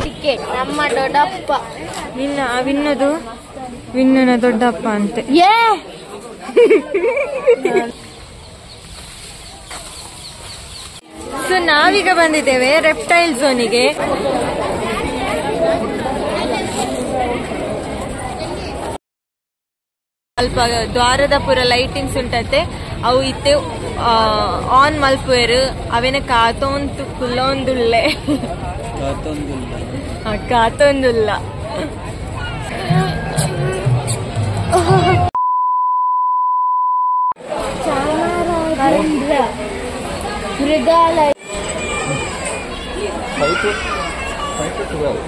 Ticket ನಮ್ಮ ದೊಡ್ಡಪ್ಪ ನಿನ್ನ ವಿನ್ನದು ವಿನ್ನನ ದೊಡ್ಡಪ್ಪ ಅಂತೆ. ಏ ಸೊ ನಾವೀಗ ಬಂದಿದ್ದೇವೆ ರೆಪ್ಟೈಲ್ ಝೋನಿಗೆ. ಅಲ್ಪ ದ್ವಾರದ ಪೂರ ಲೈಟಿಂಗ್ಸ್ ಉಂಟಂತೆ, ಅವು ಇತ್ತೆ ಆನ್ ಮಲ್ಪುವೆರ್ ಅವೇನ ಕಾತೊಂದು ಕುಲ್ಲೊಂದುಲ್ಲೆ ಕಾತೊಂದುಲ್ಲ. ಚಾಮರಾಜೇಂದ್ರ ಮೃಗಾಲಯ 5 to 12.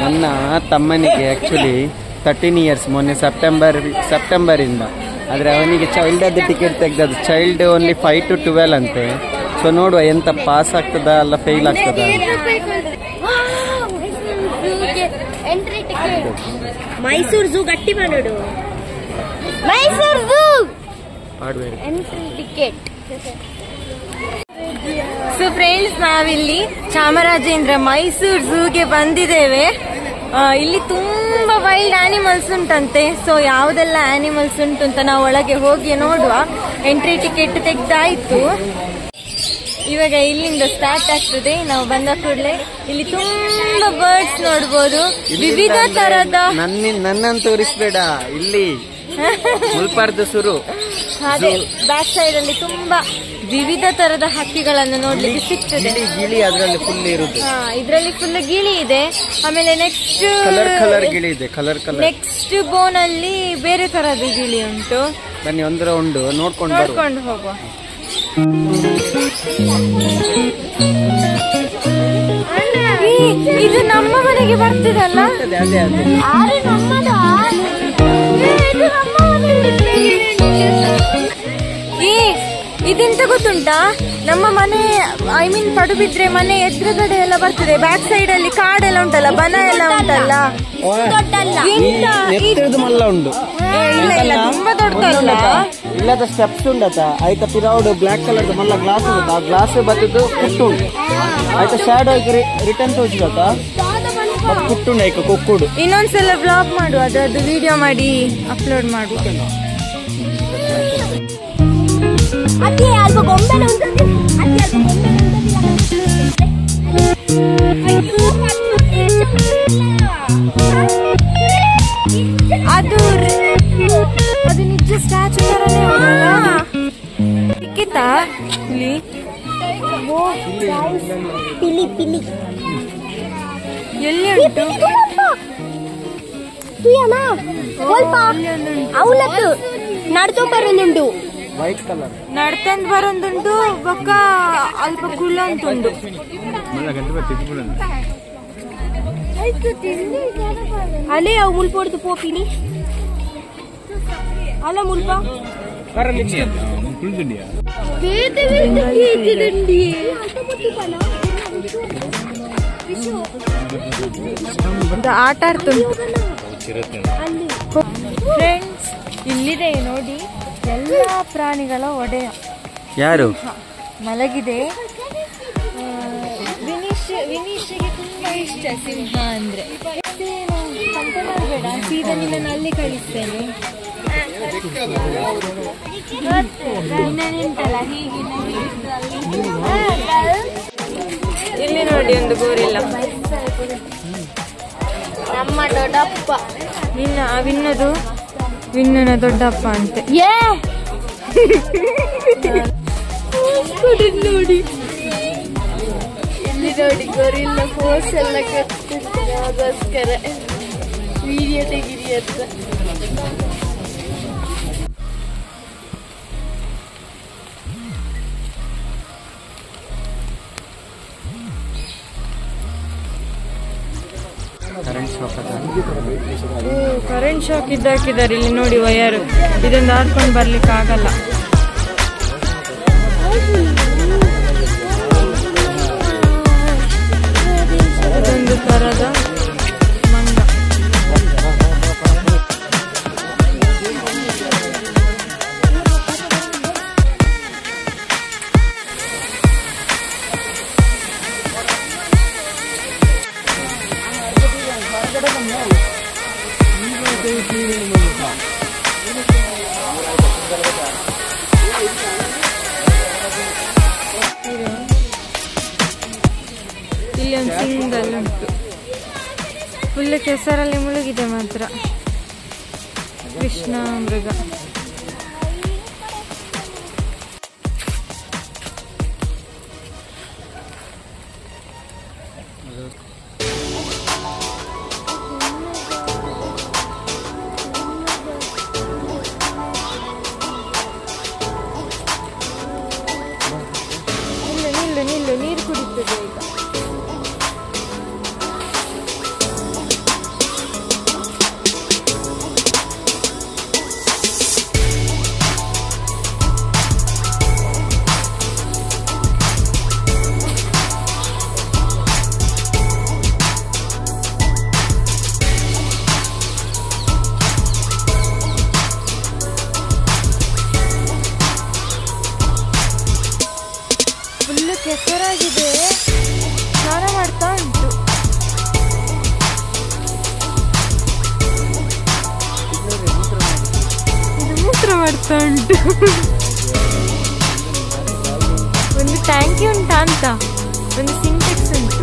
ನನ್ನ ತಮ್ಮನಿಗೆ ಆ್ಯಕ್ಚುಲಿ 13 ಇಯರ್ಸ್ ಮೊನ್ನೆ ಸೆಪ್ಟೆಂಬರಿಂದ. ಆದರೆ ಅವನಿಗೆ ಚೈಲ್ಡದ್ದು ಟಿಕೆಟ್ ತೆಗೆದದ್ದು, ಚೈಲ್ಡ್ ಓನ್ಲಿ 5 to 12 ಅಂತೆ. ಸೊ ನೋಡುವ ಎಂತ ಪಾಸ್ ಆಗ್ತದ ಅಲ್ಲ ಫೇಲ್ ಆಗ್ತದ. ಮೈಸೂರು ಝೂ ಗಟ್ಟಿ ಮಾಡೋಡು. Mysore zoo entry ticket. So friends, ನಾವಿಲ್ಲಿ ಚಾಮರಾಜೇಂದ್ರ ಮೈಸೂರು ಝೂಗೆ ಬಂದಿದ್ದೇವೆ. ಇಲ್ಲಿ ತುಂಬಾ ವೈಲ್ಡ್ ಆನಿಮಲ್ಸ್ ಉಂಟಂತೆ. ಸೊ ಯಾವುದೆಲ್ಲ ಆನಿಮಲ್ಸ್ ಉಂಟು ಅಂತ ನಾವು ಒಳಗೆ ಹೋಗಿ ನೋಡುವ. ಎಂಟ್ರಿ ಟಿಕೆಟ್ ತೆಗ್ದಾಯ್ತು. ಇವಾಗ ಇಲ್ಲಿಂದ ಸ್ಟಾರ್ಟ್ ಆಗ್ತದೆ. ನಾವು ಬಂದ ಕೂಡಲೇ ಇಲ್ಲಿ ತುಂಬಾ ಬರ್ಡ್ಸ್ ನೋಡ್ಬೋದು, ವಿವಿಧ ತರದ. ನನ್ನನ್ನು ತೋರಿಸ್ಬೇಡ, ಇಲ್ಲಿ ಮುಲ್ಪಾರ್ದು ಸುರು. ಅದೇ ಬ್ಯಾಕ್ ಸೈಡ್ ಅಲ್ಲಿ ತುಂಬಾ ವಿವಿಧ ತರದ ಹಕ್ಕಿಗಳನ್ನು ನೋಡ್ಲಿಕ್ಕೆ ಸಿಗ್ತದೆ. ಗಿಳಿ ಅದರಲ್ಲಿ ಫುಲ್ ಇರುವುದು. ಇದರಲ್ಲಿ ಫುಲ್ ಗಿಳಿ ಇದೆ. ಆಮೇಲೆ ನೆಕ್ಸ್ಟ್ ಕಲರ್ ಕಲರ್ ಗಿಳಿ ಇದೆ, ಕಲರ್ ಕಲರ್. ನೆಕ್ಸ್ಟ್ ಬೋನ್ ಅಲ್ಲಿ ಬೇರೆ ತರದ ಗಿಳಿ ಉಂಟು. ಬನ್ನಿ ಒಂದು ರೌಂಡ್ ನೋಡ್ಕೊಂಡು ಹೋಗುವ. ಇದು ನಮ್ಮ ಮನೆಗೆ ಬರ್ತದಲ್ಲ, ಇದೆಂತ ಗೊತ್ತುಂಟಾ? ನಮ್ಮ ಮನೆ, I mean Padubidri ಮನೆ ಎದುರುಗಡೆ ಎಲ್ಲ ಬರ್ತದೆ. ಬ್ಯಾಕ್ ಸೈಡ್ ಅಲ್ಲಿ ಕಾಡೆಲ್ಲ ಉಂಟಲ್ಲ, ಬನ ಎಲ್ಲ ಉಂಟಲ್ಲ. ಇಲ್ಲ ಇಲ್ಲ, ತುಂಬಾ ದೊಡ್ಡದಲ್ಲ. ಇಲ್ಲದ ಸ್ಟೆಪ್ಸ್ ಉಂಡತ ಆಯ್ತಾ, ಪಿರೌಡ್ ಬ್ಲಾಕ್ ಕಲರ್ ಮಲ್ಲ ಗ್ಲಾಸ್ ಉಂಟು. ಆ ಗ್ಲಾಸ್ ಬತ್ತದ್ದು ಕುಟ್ಟು ಉಂಟು ಆಯ್ತಾ, ಶಾಡೋ ರಿಟರ್ನ್ ತೋಚಿದತ ಕುಟ್ಟುಂಡು ಆಯ್ತು ಕೊಕ್ಕುಡು. ಇನ್ನೊಂದ್ಸಲ ಬ್ಲಾಗ್ ಮಾಡುವ, ಅದರದ್ದು ವಿಡಿಯೋ ಮಾಡಿ ಅಪ್ಲೋಡ್ ಮಾಡುವ. ಅದು ಅದು ನಿಜ ಸ್ಟ್ಯಾಚು ತರನೇ ಸಿಕ್ಕಿತಾ ಇಲ್ಲಿ? ಪಿಲಿ ಪಿಲಿ ಎಲ್ಲಿ ಉಂಟು? ನಡ್ತೊಂದು ಬರೋದುಂಟು, ನಡ್ತಂದ್ ಬರೋದುಂಟು. ಬೊಕ್ಕ ಅಲ್ಪ ಕುಳ್ಳ ಅಂತುಂಟು. ಅಲ್ಲೇ ಅವು ಮುಲ್ಪೊಡ್ದು ಪೋಪಿನಿ ಅಲ್ಲ ಮುಲ್ಪ ಆಟ ಆಡ್ತುಂಟು. ಫ್ರೆಂಡ್ಸ್, ಇಲ್ಲಿದೆ ನೋಡಿ ಎಲ್ಲ ಪ್ರಾಣಿಗಳ ಒಡೆಯ ಯಾರು ಮಲಗಿದೆ. ವಿನೀಶ್ಗೆ ತುಂಬಾ ಇಷ್ಟ ಸಿಂಹ ಅಂದ್ರೆ. ಕಂಪೇರ್ ಮಾಡಬೇಡ, ಸೀದಾ ನಿನ್ನನ್ನು ಅಲ್ಲಿ ಕಳಿಸ್ತೇನೆ. ಇಲ್ಲಿ ನೋಡಿ ಒಂದು ಗೋರಿಲ್ಲ. ನಮ್ಮ ದೊಡ್ಡಪ್ಪ ನಿನ್ನ ವಿನ್ನದು ವಿನ್ನನ ದೊಡ್ಡಪ್ಪ ಅಂತೆ. ಏ ನೋಡಿ ಇಲ್ಲಿ ನೋಡಿ ಗೊರಿಲ್ಲ ಫೋರ್ಸ್ ಎಲ್ಲ ಕಟ್ತಿರ್ತಾರೆ, ಅದೋಸ್ಕರ ವಿಡಿಯೋ ತೆಗೀರಿ ಅಂತ. ಕರೆಂಟ್ ಶಾಕ್ ಇದ್ದಾಕಿದ್ದಾರೆ ಇಲ್ಲಿ ನೋಡಿ ವಯರ್, ಇದೊಂದು ಹಾಕೊಂಡು ಬರ್ಲಿಕ್ಕೆ ಆಗಲ್ಲ. ಫುಲ್ ಕೆಸರಲ್ಲಿ ಮುಳುಗಿದೆ ಮಾತ್ರ ಕೃಷ್ಣ ಮೃಗ. ನಿಲ್ಲು ನಿಲ್ಲು ನಿಲ್ಲು, ನೀರು ಕುಡಿತದೆ ಈಗ. ಫುಲ್ಲು ಕೆಸರಾಗಿದೆ, ಸ್ನಾನ ಮಾಡ್ತಾ ಉಂಟು. ಇದು ಮೂತ್ರ ಮಾಡ್ತಾ ಉಂಟು. ಒಂದು ಟ್ಯಾಂಕಿ ಉಂಟಾ ಅಂತ, ಒಂದು ಸಿಂಟೆಕ್ಸ್ ಉಂಟು.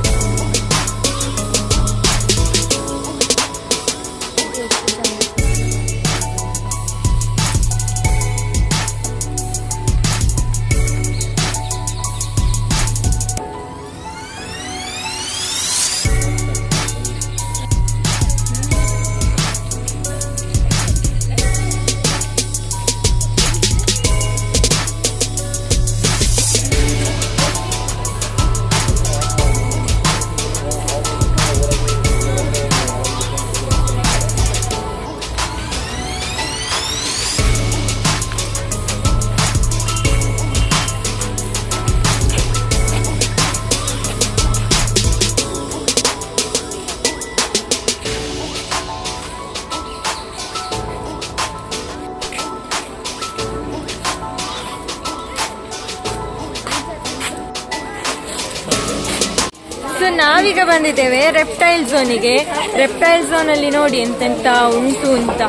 ಸೊ ನಾವೀಗ ಬಂದಿದ್ದೇವೆ ರೆಪ್ಟೈಲ್ ಝೋನಿಗೆ. ರೆಪ್ಟೈಲ್ ಝೋನ್ ಅಲ್ಲಿ ನೋಡಿ ಎಂತೆಂತ ಉಂಟು ಅಂತ.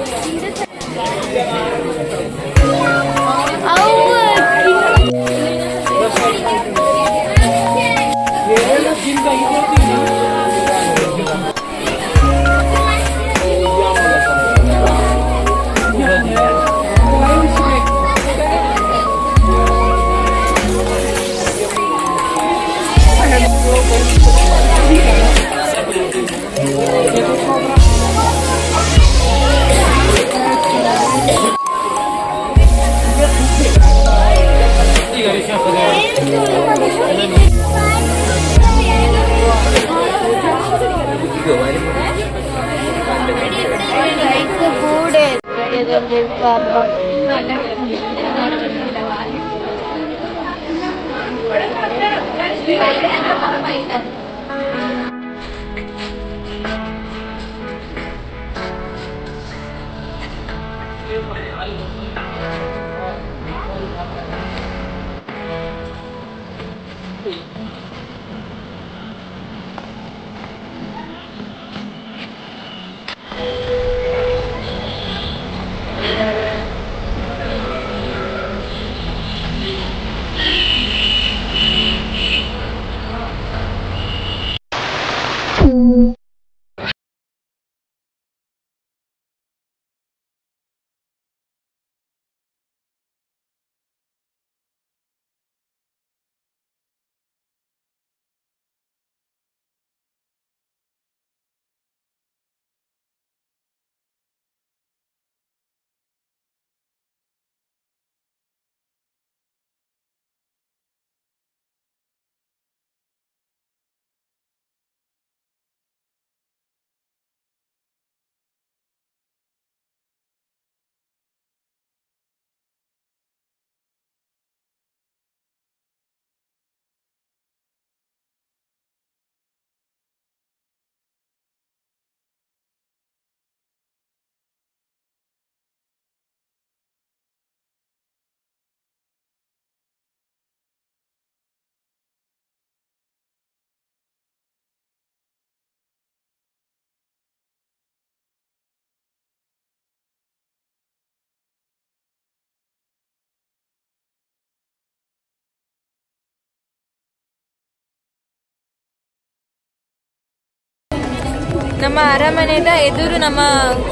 ನಮ್ಮ ಅರಮನೆದ ಎದುರು ನಮ್ಮ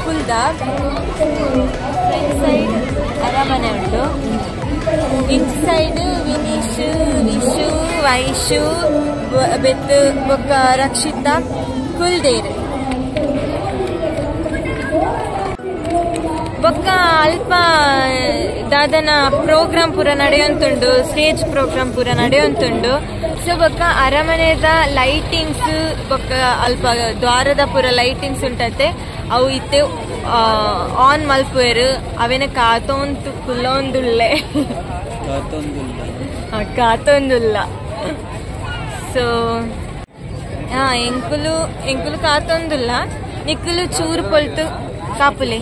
ಕುಲ್ದ ಫ್ರಂಟ್ ಸೈಡ್ ಅರಮನೆ ಉಂಟು. ಇಂಚ್ ಸೈಡ್ ವಿನೀಶ್, ವಿಶು, ವೈಶು, ಬೆತ್ತು ಬೊಕ್ಕ ರಕ್ಷಿತಾ ಕುಲ್ದೇರ್. ಬೊಕ್ಕ ಅಲ್ಪ ದಾದನ ಪ್ರೋಗ್ರಾಮ್ ಪೂರ ನಡೆಯೊಂತುಂಡು, ಸ್ಟೇಜ್ ಪ್ರೋಗ್ರಾಮ್ ಪೂರ ನಡೆಯೊಂತುಂಡು. ಸೊ ಬೊಕ್ಕ ಅರಮನೆದ ಲೈಟಿಂಗ್ಸ್ ಬೊಕ್ಕ ಅಲ್ಪ ದ್ವಾರದ ಪೂರ ಲೈಟಿಂಗ್ಸ್ ಉಂಟತೆ, ಅವು ಇತ್ತೆ ಆನ್ ಮಲ್ಪುವೆರ್. ಅವೆನ ಕಾತೊಂತು ಕುಲ್ಲೊಂದುಲ್ಲೆ, ಕಾತೊಂದುಲ್ಲ. ಸೊ ಎಂಕುಲು ಎಂಕುಲು ಕಾತೊಂದುಲ್ಲ, ನಿಕ್ಕುಲು ಚೂರು ಪೊಲ್ತು ಕಾಪುಲೆ.